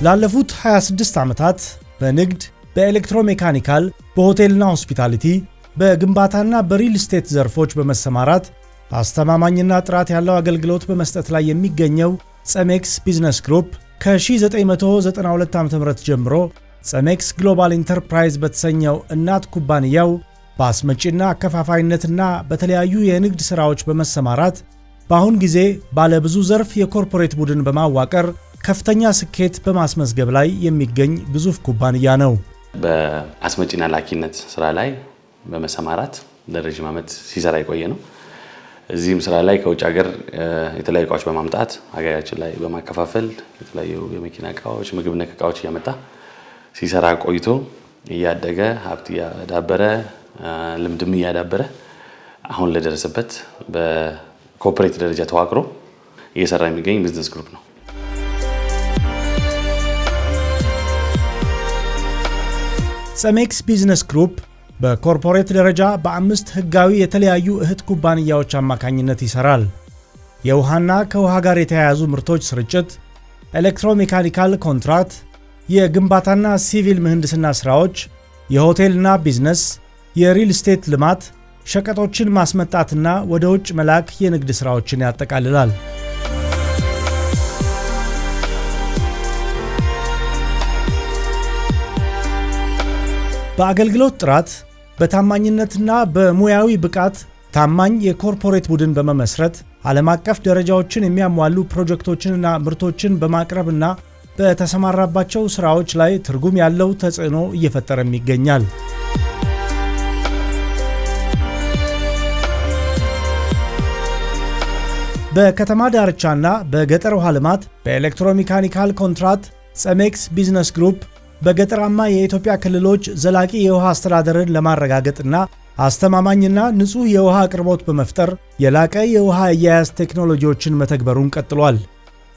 ላለፉት 26 ዓመታት በንግድ፣ በ electromechanical፣ በሆቴልና hospitality፣ በግንባታና በሪል ስቴት ዘርፎች በመሰማራት አስተማማኝና ጥራት ያለው አገልግሎት በመስጠት ላይ የሚገኘው ጸሜክስ ቢዝነስ ግሩፕ ከ1992 ዓ.ም ጀምሮ ጸሜክስ ግሎባል ኢንተርፕራይዝ በተሰኘው እናት ኩባንያው በአስመጪና አከፋፋይነትና በተለያዩ የንግድ ሥራዎች በመሰማራት በአሁን ጊዜ ባለብዙ ዘርፍ የ corporate ቡድን በማዋቀር ከፍተኛ ስኬት በማስመዝገብ ላይ የሚገኝ ግዙፍ ኩባንያ ነው። በአስመጪና ላኪነት ስራ ላይ በመሰማራት ለረዥም ዓመት ሲሰራ የቆየ ነው። እዚህም ስራ ላይ ከውጭ ሀገር የተለያዩ እቃዎች በማምጣት ሀገራችን ላይ በማከፋፈል የተለያዩ የመኪና እቃዎች፣ ምግብ ነክ እቃዎች እያመጣ ሲሰራ ቆይቶ እያደገ፣ ሀብት እያዳበረ፣ ልምድም እያዳበረ አሁን ለደረሰበት በ corporate ደረጃ ተዋቅሮ እየሰራ የሚገኝ business group ነው። ጸሜክስ ቢዝነስ ግሩፕ በ corporate ደረጃ በአምስት ህጋዊ የተለያዩ እህት ኩባንያዎች አማካኝነት ይሰራል። የውሃና ከውሃ ጋር የተያያዙ ምርቶች ስርጭት፣ electromechanical ኮንትራት፣ የግንባታና ሲቪል ምህንድስና ሥራዎች፣ የሆቴልና ቢዝነስ፣ የሪል ስቴት ልማት፣ ሸቀጦችን ማስመጣትና ወደ ውጭ መላክ የንግድ ሥራዎችን ያጠቃልላል። በአገልግሎት ጥራት፣ በታማኝነትና በሙያዊ ብቃት ታማኝ የ corporate ቡድን በመመስረት ዓለም አቀፍ ደረጃዎችን የሚያሟሉ ፕሮጀክቶችንና ምርቶችን በማቅረብና በተሰማራባቸው ሥራዎች ላይ ትርጉም ያለው ተጽዕኖ እየፈጠረም ይገኛል። በከተማ ዳርቻና በገጠር ውሃ ልማት፣ በ electromechanical ኮንትራት ጸሜክስ ቢዝነስ ግሩፕ በገጠራማ የኢትዮጵያ ክልሎች ዘላቂ የውሃ አስተዳደርን ለማረጋገጥና አስተማማኝና ንጹህ የውሃ አቅርቦት በመፍጠር የላቀ የውሃ አያያዝ ቴክኖሎጂዎችን መተግበሩን ቀጥሏል።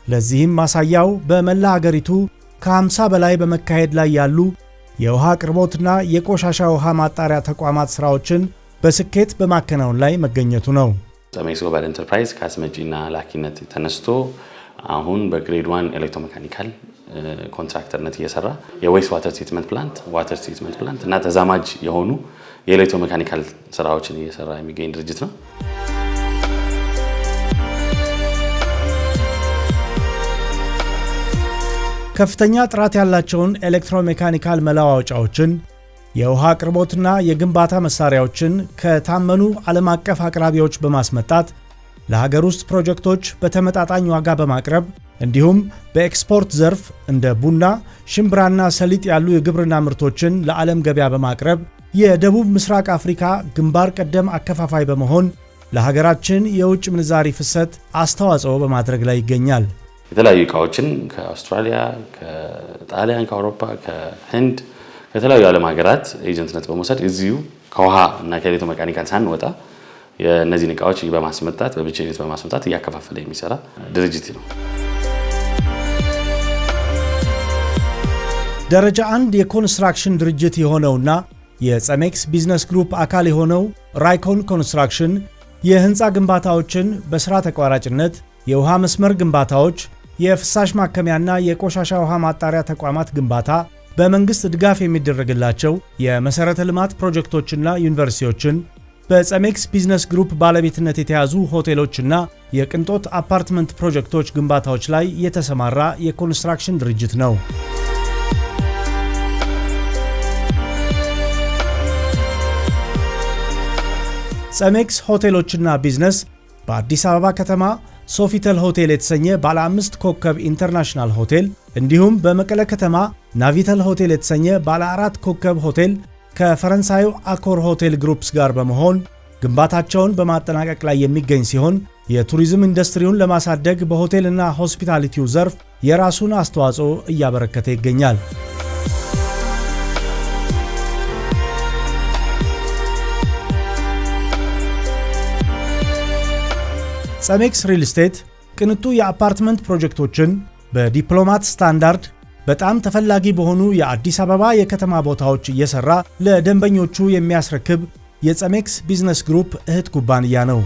ለዚህም ማሳያው በመላ አገሪቱ ከ50 በላይ በመካሄድ ላይ ያሉ የውሃ አቅርቦትና የቆሻሻ ውሃ ማጣሪያ ተቋማት ሥራዎችን በስኬት በማከናወን ላይ መገኘቱ ነው። ጸሜክስ ግሎባል ኢንተርፕራይዝ ከአስመጪና ላኪነት ተነስቶ አሁን በ grade one electromechanical contractor ነት እየሰራ የ waste water treatment plant፣ water treatment plant እና ተዛማጅ የሆኑ የ electromechanical ስራዎችን እየሰራ የሚገኝ ድርጅት ነው። ከፍተኛ ጥራት ያላቸውን electromechanical መለዋወጫዎችን፣ የውሃ አቅርቦትና የግንባታ መሳሪያዎችን ከታመኑ ዓለም አቀፍ አቅራቢዎች በማስመጣት ለሀገር ውስጥ ፕሮጀክቶች በተመጣጣኝ ዋጋ በማቅረብ እንዲሁም በኤክስፖርት ዘርፍ እንደ ቡና፣ ሽምብራና ሰሊጥ ያሉ የግብርና ምርቶችን ለዓለም ገበያ በማቅረብ የደቡብ ምስራቅ አፍሪካ ግንባር ቀደም አከፋፋይ በመሆን ለሀገራችን የውጭ ምንዛሪ ፍሰት አስተዋጽኦ በማድረግ ላይ ይገኛል። የተለያዩ እቃዎችን ከአውስትራሊያ፣ ከጣሊያን፣ ከአውሮፓ፣ ከህንድ፣ ከተለያዩ ዓለም ሀገራት agent ነት በመውሰድ እዚሁ ከውሃ እና ከ electromechanical ሳንወጣ የእነዚህን እቃዎች በማስመጣት፣ በብቸኝነት በማስመጣት እያከፋፈለ የሚሰራ ድርጅት ነው። ደረጃ አንድ የኮንስትራክሽን ድርጅት የሆነውና የጸሜክስ ቢዝነስ ግሩፕ አካል የሆነው ራይኮን ኮንስትራክሽን የህንፃ ግንባታዎችን በሥራ ተቋራጭነት፣ የውሃ መስመር ግንባታዎች፣ የፍሳሽ ማከሚያና የቆሻሻ ውሃ ማጣሪያ ተቋማት ግንባታ፣ በመንግሥት ድጋፍ የሚደረግላቸው የመሠረተ ልማት ፕሮጀክቶችና ዩኒቨርሲቲዎችን፣ በጸሜክስ ቢዝነስ ግሩፕ ባለቤትነት የተያዙ ሆቴሎችና የቅንጦት አፓርትመንት ፕሮጀክቶች ግንባታዎች ላይ የተሰማራ የኮንስትራክሽን ድርጅት ነው። ጸሜክስ ሆቴሎችና ቢዝነስ በአዲስ አበባ ከተማ ሶፊተል ሆቴል የተሰኘ ባለ 5 ኮከብ international ሆቴል እንዲሁም በመቀለ ከተማ ናቪተል ሆቴል የተሰኘ ባለ 4 ኮከብ ሆቴል ከፈረንሳዩ አኮር ሆቴል ግሩፕስ ጋር በመሆን ግንባታቸውን በማጠናቀቅ ላይ የሚገኝ ሲሆን የቱሪዝም ኢንዱስትሪውን ለማሳደግ በሆቴልና hospitality ው ዘርፍ የራሱን አስተዋጽኦ እያበረከተ ይገኛል። ጸሜክስ ሪል ስቴት ቅንጡ የአፓርትመንት ፕሮጀክቶችን በዲፕሎማት ስታንዳርድ በጣም ተፈላጊ በሆኑ የአዲስ አበባ የከተማ ቦታዎች እየሰራ ለደንበኞቹ የሚያስረክብ የጸሜክስ ቢዝነስ ግሩፕ እህት ኩባንያ ነው።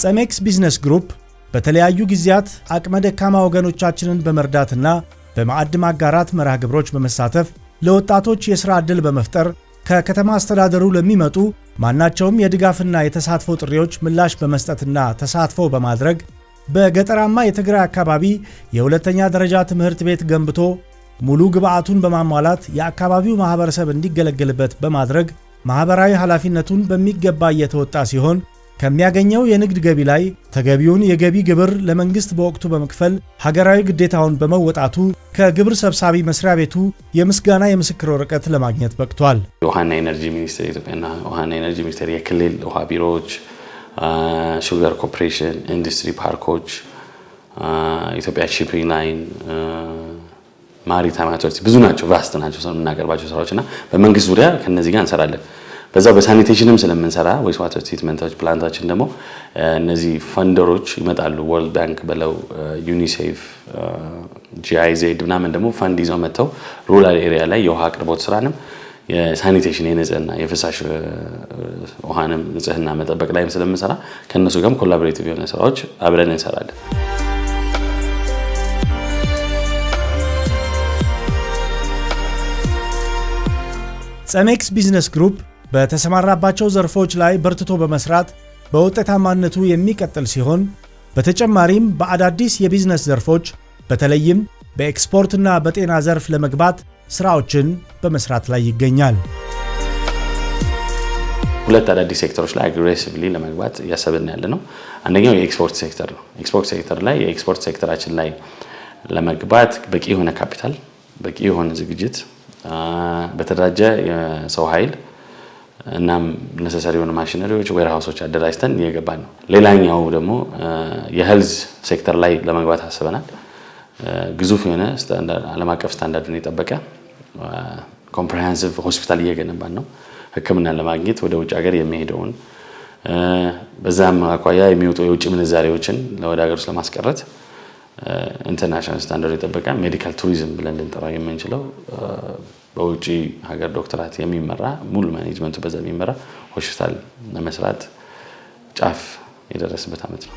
ጸሜክስ ቢዝነስ ግሩፕ በተለያዩ ጊዜያት አቅመ ደካማ ወገኖቻችንን በመርዳትና በማዕድ ማጋራት መርሃ ግብሮች በመሳተፍ ለወጣቶች የሥራ ዕድል በመፍጠር፣ ከከተማ አስተዳደሩ ለሚመጡ ማናቸውም የድጋፍና የተሳትፎ ጥሪዎች ምላሽ በመስጠትና ተሳትፎ በማድረግ፣ በገጠራማ የትግራይ አካባቢ የሁለተኛ ደረጃ ትምህርት ቤት ገንብቶ ሙሉ ግብዓቱን በማሟላት የአካባቢው ማኅበረሰብ እንዲገለገልበት በማድረግ ማኅበራዊ ኃላፊነቱን በሚገባ እየተወጣ ሲሆን፣ ከሚያገኘው የንግድ ገቢ ላይ ተገቢውን የገቢ ግብር ለመንግሥት በወቅቱ በመክፈል ሀገራዊ ግዴታውን በመወጣቱ ከግብር ሰብሳቢ መስሪያ ቤቱ የምስጋና የምስክር ወረቀት ለማግኘት በቅቷል። የውሃና ኤነርጂ ሚኒስቴር፣ የኢትዮጵያና ውሃና ኤነርጂ ሚኒስቴር፣ የክልል ውሃ ቢሮዎች፣ Sugar Corporation፣ ኢንዱስትሪ ፓርኮች፣ ኢትዮጵያ Shipping Line፣ Maritime Authority ብዙ ናቸው፣ vast ናቸው የምናቀርባቸው ስራዎች። እና በመንግስት ዙሪያ ከነዚህ ጋር እንሰራለን። በዛው በ sanitation ም ስለምንሰራ wastewater treatment ኦች plant ኣችን ደግሞ እነዚህ funder ኦች ይመጣሉ። World Bank በለው፣ ዩኒሴፍ፣ GIZ ምናምን ደግሞ ፈንድ ይዘው መጥተው rural area ላይ የውሃ አቅርቦት ስራንም የ sanitation የንጽህና የፍሳሽ ውሃንም ንጽህና መጠበቅ ላይም ስለምንሰራ ከእነሱ ጋርም collaborative የሆነ ስራዎች አብረን እንሰራለን። ጸሜክስ ቢዝነስ ግሩፕ በተሰማራባቸው ዘርፎች ላይ በርትቶ በመስራት በውጤታማነቱ የሚቀጥል ሲሆን፣ በተጨማሪም በአዳዲስ የቢዝነስ ዘርፎች በተለይም በኤክስፖርትና በጤና ዘርፍ ለመግባት ስራዎችን በመስራት ላይ ይገኛል። ሁለት አዳዲስ ሴክተሮች ላይ aggressively ለመግባት እያሰብን ያለ ነው። አንደኛው የ export sector ነው። Export sector ላይ የ export sector ኣችን ላይ ለመግባት በቂ የሆነ ካፒታል፣ በቂ የሆነ ዝግጅት፣ በተደራጀ የሰው ኃይል እናም necessary የሆኑ machinery ዎች፣ warehouse ኦች አደራጅተን እየገባን ነው። ሌላኛው ደግሞ የ health sector ላይ ለመግባት አስበናል። ግዙፍ የሆነ ዓለም አቀፍ ስታንዳርድን የጠበቀ comprehensive ሆስፒታል እየገነባን ነው። ሕክምናን ለማግኘት ወደ ውጭ ሀገር የሚሄደውን፣ በዛም አኳያ የሚወጡ የውጭ ምንዛሬዎችን ወደ ሀገር ውስጥ ለማስቀረት international standard የጠበቀ medical tourism ብለን ልንጠራው የምንችለው፣ በውጭ ሀገር ዶክተራት የሚመራ፣ ሙሉ management ኡ በዛ የሚመራ ሆስፒታል ለመስራት ጫፍ የደረስበት ዓመት ነው።